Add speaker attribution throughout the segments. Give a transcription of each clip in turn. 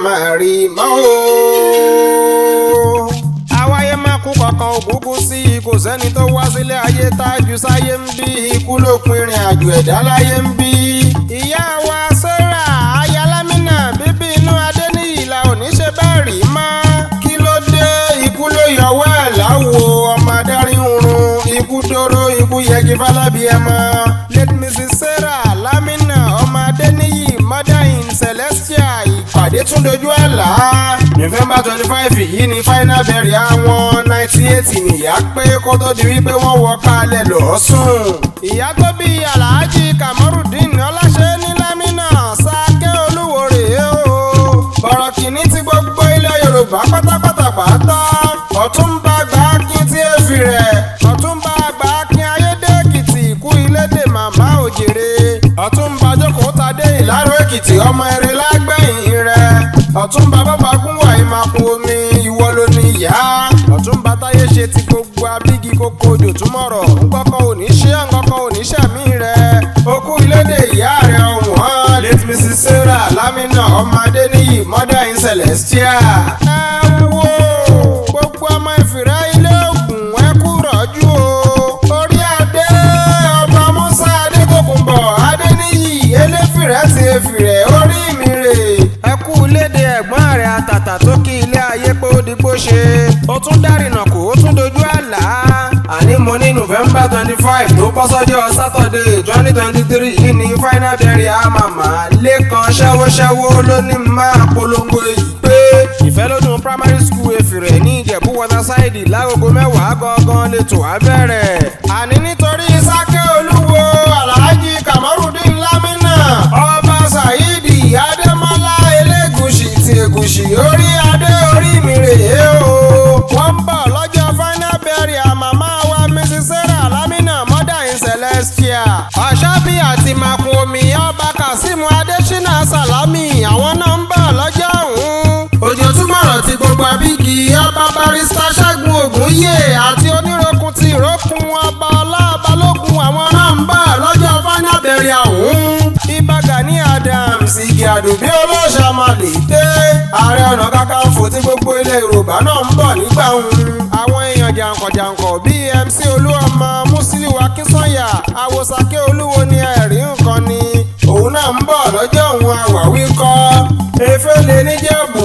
Speaker 1: máa rí mọ́ o. Àwáyé má kú kankan òkúkú sí i, kò sẹ́ni tó wá sílé ayé tájú sáyé ń bí, ikú ló pin ìrìn àjò ẹ̀dá láyé ń bí. Ìyá wa Sarah aya Lámínà bíbí inú Adéníyì la ò ní ṣe bẹ́ẹ̀ rí mọ́. Kí ló dé? Ikú ló yọwọ́ ẹ̀ láwo ọmọ adarí oorun, ikú dóró, ikú yẹgi fálábí ẹ mọ́. Late Mrs Sarah Lámínà ọmọ Adéníyì, mother in Celestia, ìpàdé tún dojú àlá. November 25 yìí ni final burial àwọn. 98 nìyá pé kó tó di wípé wọ́n wọ kálẹ̀ lọ́sùn. Ìyá tó bí Alhaji Kamorudeen Ọláṣẹ́ ní Lámínà Sáké Olúwo rèé o. Bọ̀rọ̀ kìíní ti gbogbo ilẹ̀ Yorùbá pátápátá pátá. Ọ̀túnba àgbà Akin tí èéfì rẹ̀. Ọ̀túnba àgbà Akin Ayédèkìtì, kú ilédè màmá òjèrè. Ọ̀túnba jókòó tadé Ìláró Èkìtì, ọmọ eré lágbẹ̀yìn rẹ̀. Ọ̀túnba bàbá gúnwà ìmàkùn omi, ìwọ ló ní ìyá. Ọ̀túnba táyé ṣe ti gbogbo abígi kókó òjò túmọ̀rọ̀. Ńkọ́kọ́ òní ṣé, ńkọ́kọ́ òní ṣàmì rẹ̀. Okú ilédè ìyá rẹ̀ ọ̀wọ́n. Late Mrs Sarah Lámínà ọmọ Adéníyì, mother in Celestia. Ẹ wo gbogbo ọmọ ìfìrẹ́ ilé ògùn, ẹ kú rọ̀jú o. Orí adé ọba Musa Adétòkùnbọ̀ Adéníyì eléfìrẹ́ ti efìrẹ́ orí mi rè. Ẹ kú léde ẹ̀gbọ́n rẹ̀ àtàtà tó kí ilé ayé pé ó digbó ṣe. Ó tún dárìnà kò, ó tún dojú àlá. Àní mo ní November 25 tó bọ́ sọ́jọ́ Saturday 2023 yìí ní final burial màmá. Lẹ́kan ṣẹ́wóṣẹ́wó ló ní máa polongo èyí pé Ìfẹ́lódùn Primary School, Efìrẹ̀ ní Ìjẹ̀bú Waterside, lágogo 10 gangan lẹ́tọ̀ á bẹ̀rẹ̀. Àní nítorí Sáké Olúwo Alhaji Kamorudeen Lámínà, Ọba Saheed Adémọ́lá Elégùṣì ti Ègùṣì, orí adé orí mi rèé o. Wọ́n ń bọ̀ lọ́jọ́ final burial màmá wa Mrs Sarah Lámínà, mother in Celestia. Ọ̀ṣọ́bí àti Makun omi, Ọba Kazeem Adésínà Sàlámì, àwọn náà ń bọ̀ lọ́jọ́ ọ̀hún. Òjò túmọ̀rọ̀ ti gbogbo abígi, Ọba Barrister Ṣẹ́gun Ògúnyè àti Onírokun ti Ìrókun, Ọba Ọlá Balógun, àwọn náà ń bọ̀ lọ́jọ́ final burial ọ̀hún. Ìbà Gani Adams, igi àdùbí olóòṣà Màlẹ́tẹ̀, Ààrẹ Ọ̀nà Kakanfò tí gbogbo ilẹ̀ Yorùbá náà ń bọ̀ nígbà òun. Àwọn èèyàn jàǹkànjàǹkàn bíi MC Olúọmọ, Musiliu Akínsànyà, Àwòsàkè Olúwo ni ẹ̀rí nǹkan ni. Òun náà ń bọ̀ lọ́jọ́ òun àwáwí kọ́. Efele níjẹ̀bù,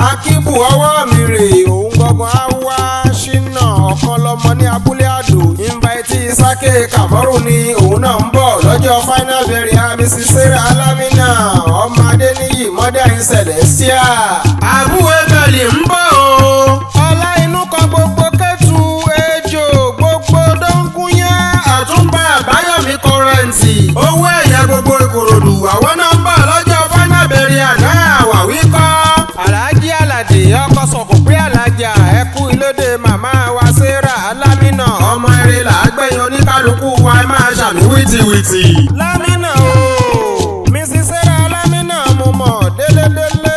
Speaker 1: Akíbù ọwọ́ mi rè, òun gangan á wá ṣínà ọ̀kan lọ́mọ ní abúlé àdó. Invite Sáké Kàmọ́rù ni òun náà ń bọ̀ lọ́jọ́ final burial Mrs Sarah Lámínà ọmọ Adéníyì, mother in Celestia. Àbúwé bẹ̀lì ń bọ̀ o. Ọlá inú kan gbogbo kẹ́tù ejò gbogbo dóńgúnyán. Àtúnbà Àbáyọ̀mí Kọrẹ́ǹtì. Owó ẹ̀yà gbogbo Ìkòròdú, àwọn náà ń bọ̀ lọ́jọ́ final burial náà àwáwí kọ́. Alhaji Aládé ọkọ̀ sọ̀kò pé alájà, ẹ kú ìlédè màmá wa Sarah Lámínà ọmọ eré làágbẹ̀yìn oníkálukú wa, ẹ máa ṣàmì wìtìwìtì. Lámínà o, Mrs Sarah Lámínà, mo mọ̀ délédélé,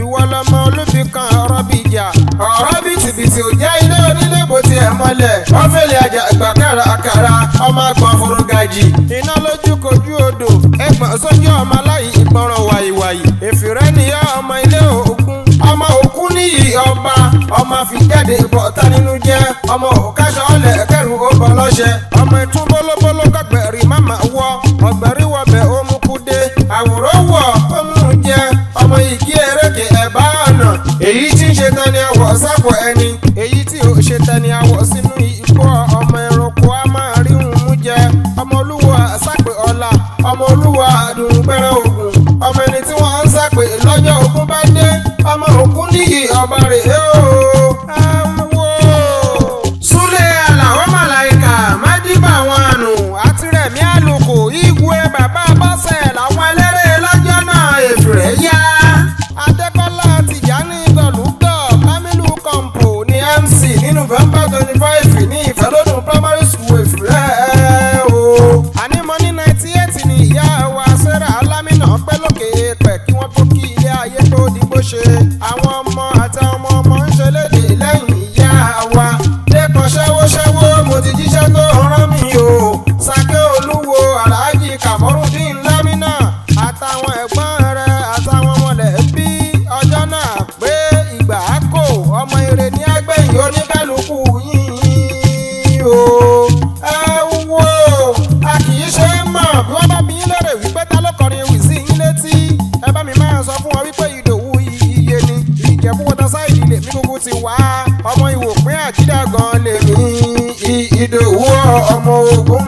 Speaker 1: ìwọ lọmọ olúbi kan ọ̀rọ̀ bìjà ọ̀rọ̀ bìtìbìtì ò jẹ́ ilé onílé bó tiẹ̀ mọ́lẹ̀ wọ́n fẹ́lẹ̀ àjà ìgbàkára àkàrà ọmọ àgbọ̀n forogàjì iná lójú kojú odò ẹgbọ̀n sójú ọmọ aláì ìgbọràn wàyíwàyí èfìrẹ́ nìyá ọmọ ilé òkun ọmọ òkú níyì ọba ọmọ fìjáde bọ̀tá nínú jẹ́ ọmọ òkàṣọ ọlẹ̀ kẹrù ó bọ̀ lọ́ṣẹ ọmọ ìtún bólóbóló kọgbẹ̀rì máma wọ ọgbẹ̀rì wọbẹ̀ ó mú kúdé àwòrán wọ̀ ó mú jẹ ọmọ ìkí eréke ẹ̀bá ọ̀nà èyí tí ń ṣe tán ni àwọ̀ sápò ẹni èyí tí ò ṣe tán ni àwọ̀ sínú ikú ọmọ ẹranko a máa rí òun mú jẹ ọmọ olúwa sápè ọlá ọmọ olúwa àdùngbẹ́rẹ́ ògùn ọmọ ẹni tí wọ́n ń sápè lọ́jọ́ ogun bá dé ọmọ òkú níyì ọba rèé o. Àwọ̀ Súlẹ̀ Àlàó Màláìkà Mádìbà wọn ànù àti Rẹ̀mí Àlùkò Ìgwè bàbá Bọ́sẹ̀ làwọn eléré lọ́jọ́ náà èfìrẹ́ yá. Adékọ́lá Tìjání Gọ̀lúgọ̀ Kamilu Kọ̀ǹpò ní MC ní November 25 ní Ìfẹ́lódùn Primary School, Èfìrẹ́ o. Àní mo ní 98 ní ìyá wa Sarah Lámínà pẹ́ lókè èèpẹ̀ kí wọ́n tó kí ilé ayé tó di bó ṣe. Àwọn ọmọ àti ọmọ ọmọ ń ṣe léde lẹ́yìn ìyá wa. Lẹ́kan ṣẹ́wóṣẹ́wó, mo ti jíṣẹ́ tó rán mi o. Sàkè Olúwo Alhaji Kamorudeen Lámínà àtàwọn ẹ̀gbọ́n rẹ̀ àtàwọn mọ̀lẹ́bí ọjọ́ náà. Oníjàgídíjàgan lèmi Ìdòwú ọmọ ogun